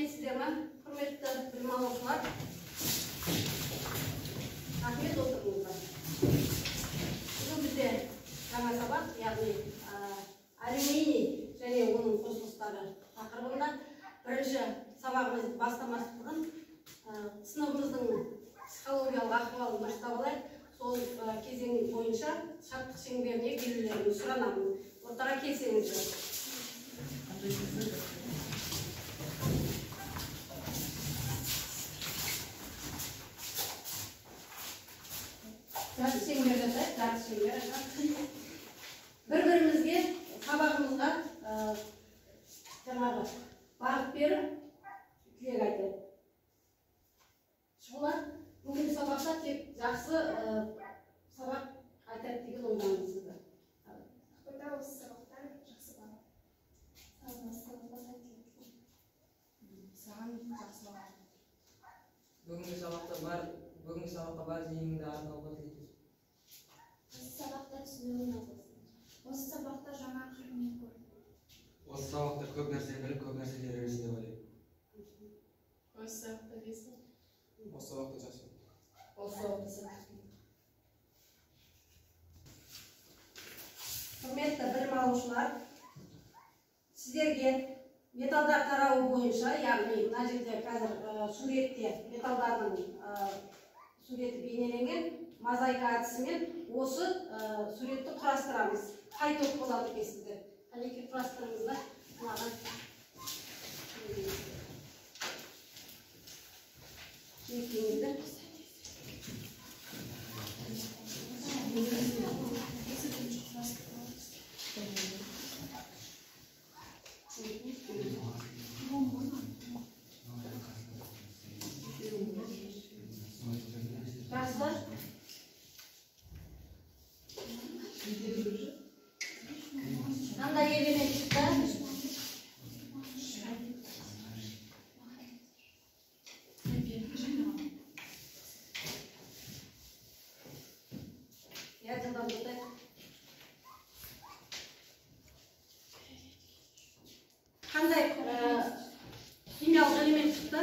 Сәлеметсіздер ме, құрметті білім алушылар? Рахмет, отырыңыздар. Бүгін бізде жаңа сабақ, яғни алюминий және оның қосылыстары тақырыбында. Бірінші сабағымызды бастамас бұрын сыныбымыздың психологиялық ахуалын дұрыстап алайық. Сол кезең бойынша шаттық шеңберіне келулеріңізді сұранамын. Ортаға келсеңіздер. Жарты шеңбер жасайық, жарты шеңбер. Бір-бірімізге сабағымызға жаңағы бағыт беріп, тілек айтайық. Шұғыла, бүгінгі сабақта тек жақсы сабақ айтады деген ойдамын сізді. Ақбота осы сабақта жақсы баға. Саған жақсы баға. Бүгінгі сабаққа бар зейініңді арнауға тілектеспін. Осы сабақта түсінуің болсын. Осы сабақта жаңа қырымен көр. Осы сабақта көп нәрсе біліп, көп нәрселер үйренесің деп ойлаймын. Осы сабақта бесін. Осы сабақта жақсы. Осы сабақта сәтті. Құрметті білім алушылар, сіздерге металдар тарауы бойынша, яғни мына жерде қазір суретте металдардың суреті бейнеленген, мозаика әдісімен осы суретті құрастырамыз. Қай топ болады екенсіздер? Қанекей, құрастырыңыздар. Маған келіңіздер. Жақсы. Қандай элемент шықты? Иә, жылдамдатайық. Қандай химиялық элемент шықты?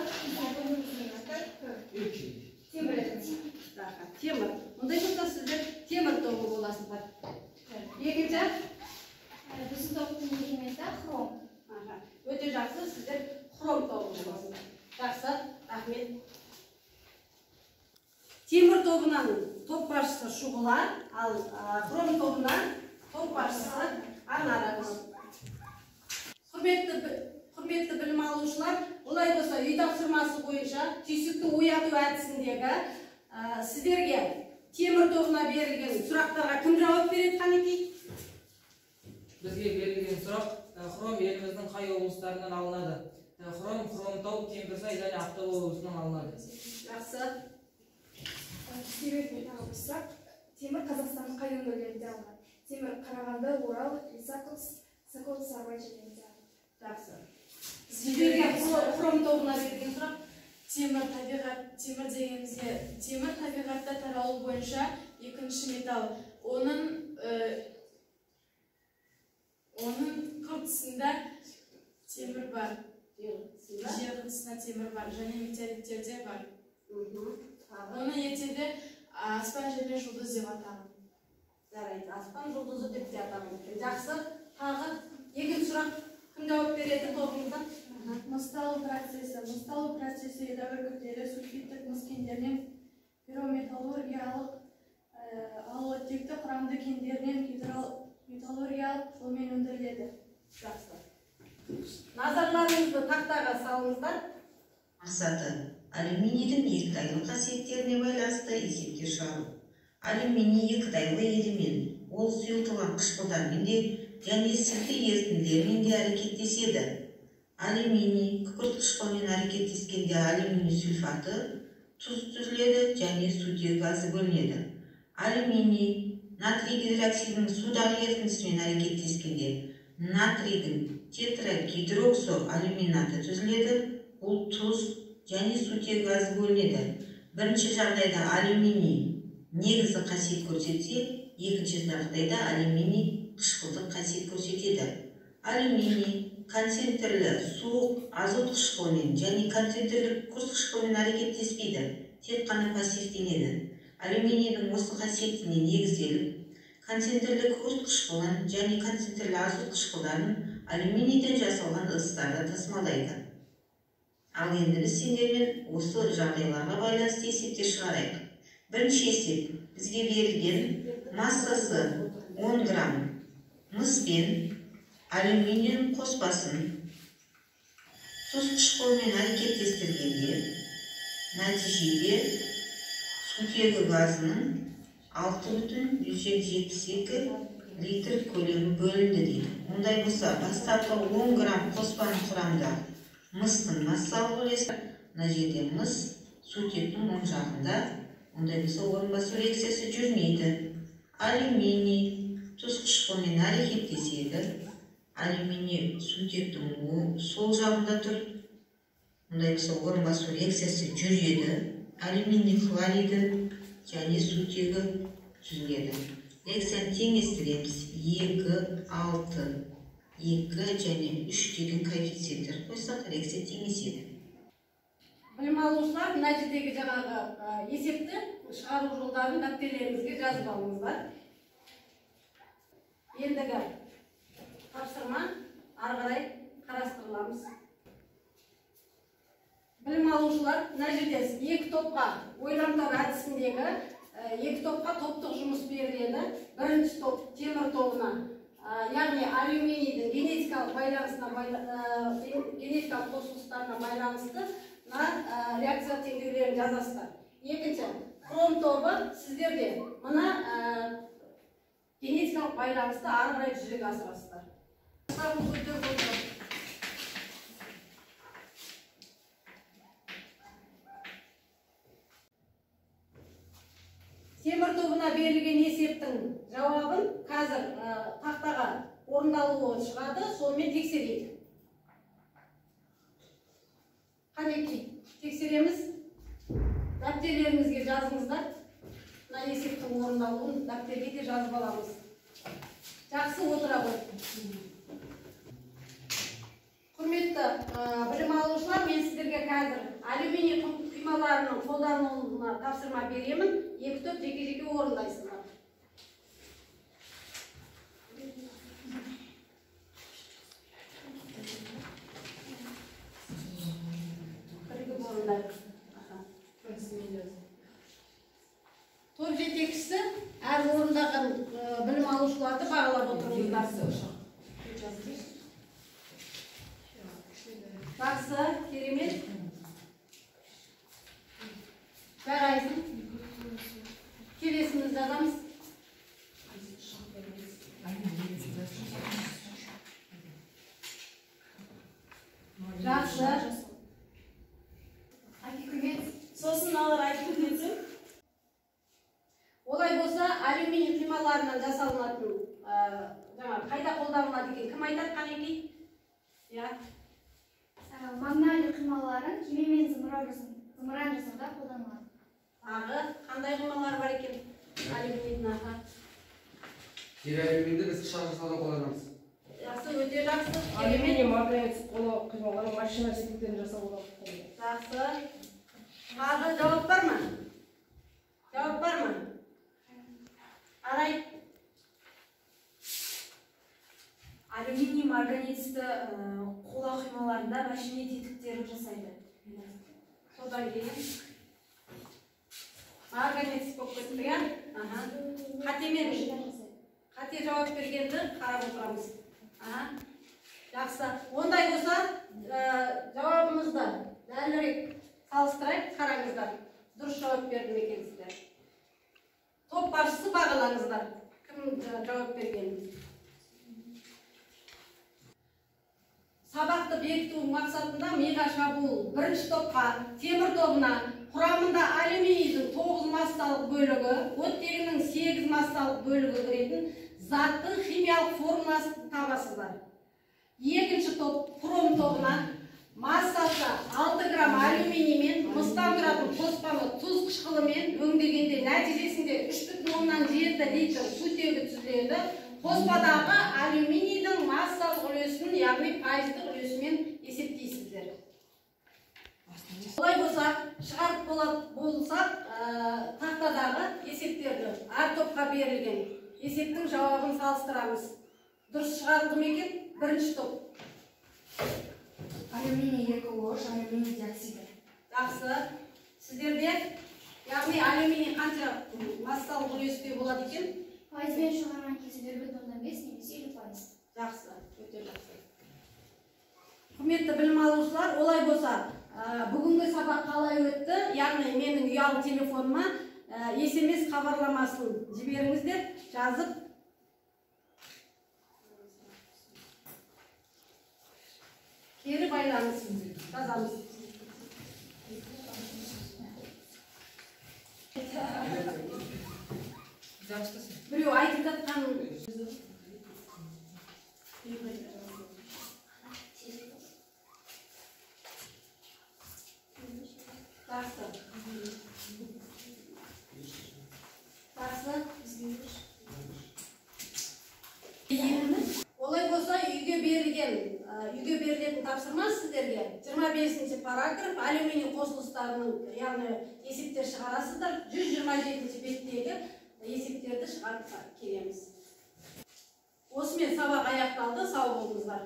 Темір. Темір. Ондай болса сіздер темір тобы боласыздар. Екінші? Біздің топтың элементі хром. Өте жақсы, сіздер хром тобы боласыздар. Жақсы, рахмет. Темір тобынан топ басшысы Шұғыла, ал хром тобынан топ басшысы Анара. Құрметті білім алушылар, олай болса үй тапсырмасы бойынша түйсікті ояту әдісіндегі сіздерге темір тобына берілген сұрақтарға кім жауап береді, қанекей? Бізге берілген сұрақ, хром еліміздің қай облыстарынан алынады? Хром Хромтау, Кемпірсай және Ақтау облысынан алынады. Жақсы. Себеп тағы бір сұрақ. Темір Қазақстанның қай өңірлерінде алынады? Темір Қарағанды, Орал, Лисаков, Сокол, Сарыбай жерлерінде алынады. Жақсы. Сіздерге хром тобына берілген сұрақ. Темір табиғат, темір дегенімізде, темір табиғатта таралу бойынша екінші металл. Оның қыртысында темір бар. Жер қыртысында темір бар және метеориттерде бар. Оны ертеде аспан және жұлдыз деп атаған. Жарайды, аспан жұлдызы деп те атаған екен. Жақсы. Тағы екінші сұрақ кім жауап береді тобыңыздан? Мысталу процесі. Мысталу процесі едәуір күрделі сульфидтік мыс кендерінен пирометаллургиялық, ал оттекті құрамды кендерінен гидрометаллургиялық жолмен өндіріледі. Жақсы. Назарларыңызды тақтаға салыңыздар. Мақсаты алюминийдің екідайлы қасиеттеріне байланысты есептер шығару. Алюминий екідайлы элемент. Ол сұйылтылған қышқылдармен де және сілті ерітінділермен де әрекеттеседі. Алюминий күкірт қышқылымен әрекеттескенде алюминий сульфаты тұз түзіледі және сутегі газы бөлінеді. Алюминий натрий гидроксидінің судағы ерітіндісімен әрекеттескенде натрийдің тетрагидроксоалюминаты түзіледі, бұл тұз және сутегі газы бөлінеді. Бірінші жағдайда алюминий негізгі қасиет көрсетсе, екінші жағдайда алюминий қышқылдық қасиет көрсетеді. Алюминий концентрлі суық азот қышқылымен және концентрлі күкірт қышқылымен әрекеттеспейді, тек қана пассивтенеді. Алюминийдің осы қасиетіне негізделіп, концентрлі күкірт қышқылын және концентрлі азот қышқылдарын алюминийден жасалған ыдыстарда тасымалдайды. Ал енді біз сендермен осы жағдайларға байланысты есептер шығарайық. Бірінші есеп бізге берілген массасы 10 грамм мыс пен алюминийдің қоспасын тұз қышқылымен әрекеттестіргенде нәтижеде сутегі газының 6,172 литр көлемі бөлінді дейді. Ондай болса, бастапқы 10 грамм қоспаның құрамында мыстың массалық үлесі, мына жерде мыс сутектің оң жағында, ондай болса орын басу реакциясы жүрмейді. Алюминий тұз қышқылымен әрекеттеседі. Алюминий сутектің сол жағында тұр. Ондай болса орын басу реакциясы жүреді. Алюминий хлориді және сутегі түзіледі. Реакцияны теңестіреміз. 2, 6, 2 және 3 деген коэффициенттер қойсақ, реакция теңеседі. Білім алушылар, мына жердегі жаңағы есепті шығару жолдарын дәптерлеріңізге жазып алыңыздар. Ендігі тапсырма ары қарай қарастырыламыз. Білім алушылар, мына жерде екі топқа ойлантар әдісіндегі екі топқа топтық жұмыс беріледі. Бірінші топ темір тобына, яғни алюминийдің генетикалық байланысына, генетикалық қосылыстарына байланысты мына реакция теңдеулерін жазасыздар. Екінші, хром тобы сіздерде мына генетикалық байланысты ары қарай жүзеге асырасыздар. Темір тобына берілген есептің жауабын қазір тақтаға орындалуы шығады, сонымен тексерейік. Қанекей, тексереміз. Дәптерлеріңізге жазыңыздар. Мына есептің орындалуын дәптерге де жазып аламыз. Жақсы, отыра ғой. Құрметті білім алушылар, мен сіздерге қазір алюминий құймаларының қолданылуына тапсырма беремін. Екі топ жеке-жеке орындайсыздар. Бірігіп орындайық. Топ жетекшісі әр орындаған білім алушыларды бағалап отырыңыздар. Жақсы, керемет. Жарайсың. Келесімізді жазамыз. Жақсы. Сосын алар айтып кетсем. Олай болса, алюминий құймаларынан жасалынатын, жаңа қайда қолданылады екен, кім айтады қанекей? Иә. Магналий құймаларын кеме мен зымыран жасауда қолданылады. Тағы қандай құймалар бар екен алюминийдің? Аха. Алюминийді біз ұшақ жасауда қолданамыз. Жақсы, өте жақсы. Алюминий марганец құймалары машина сетектерін жасауға қолданылады. Жақсы. Тағы жауап бар ма? Жауап бар ма? Арай. Алюминий марганецті қола құймаларында машина тетіктерін жасайды. Содан кейін марганец болып кетті, иә? Қатемен қате жауап бергенді қарап отырамыз. Жақсы. Ондай болса, жауабымызды дәлірек салыстырайық, қараңыздар. Дұрыс жауап берді ме екенсіздер? Топ басшысы бағалаңыздар. Кім жауап бергенін. Сабақты бекіту мақсатында миға шабуыл бірінші топқа, темір тобына құрамында алюминийдің 9 массалық бөлігі, оттегінің 8 массалық бөлігі кіретін заттың химиялық формуласын табасыздар. Екінші топ хром тобына массасы 6 грамм алюминий мен мыстан тұратын қоспаны тұз қышқылымен өңдегенде нәтижесінде 3,7 литр сутегі түзіледі. Қоспадағы алюминийдің массалық үлесін, яғни пайыздық үлесімен есептейсіздер. Олай болса, шығарып болсақ, тақтадағы есептерді, әр топқа берілген есептің жауабын салыстырамыз. Дұрыс шығарылды ма екен? Бірінші топ. Алюминий 2 OH, алюминий диоксиді. Жақсы. Сіздерде, яғни алюминий қанша массалық үлесте болады екен? Пайызбен шығарған кезде 0,5 немесе 50%. Жақсы, өте жақсы. Құрметті білім алушылар, олай болса, бүгінгі сабақ қалай өтті? Яғни менің ұялы телефоныма SMS хабарламасын жіберіңіздер, жазып. Кері байланыс жазамыз. Біреу айтып жатқан. Жақсы. Жақсы. Олай болса, үйге берілетін тапсырма сіздерге 25-ші параграф алюминий қосылыстарының, яғни есептер шығарасыздар. 127-ші беттегі есептерді шығарып келеміз. Осымен сабақ аяқталды. Сау болыңыздар.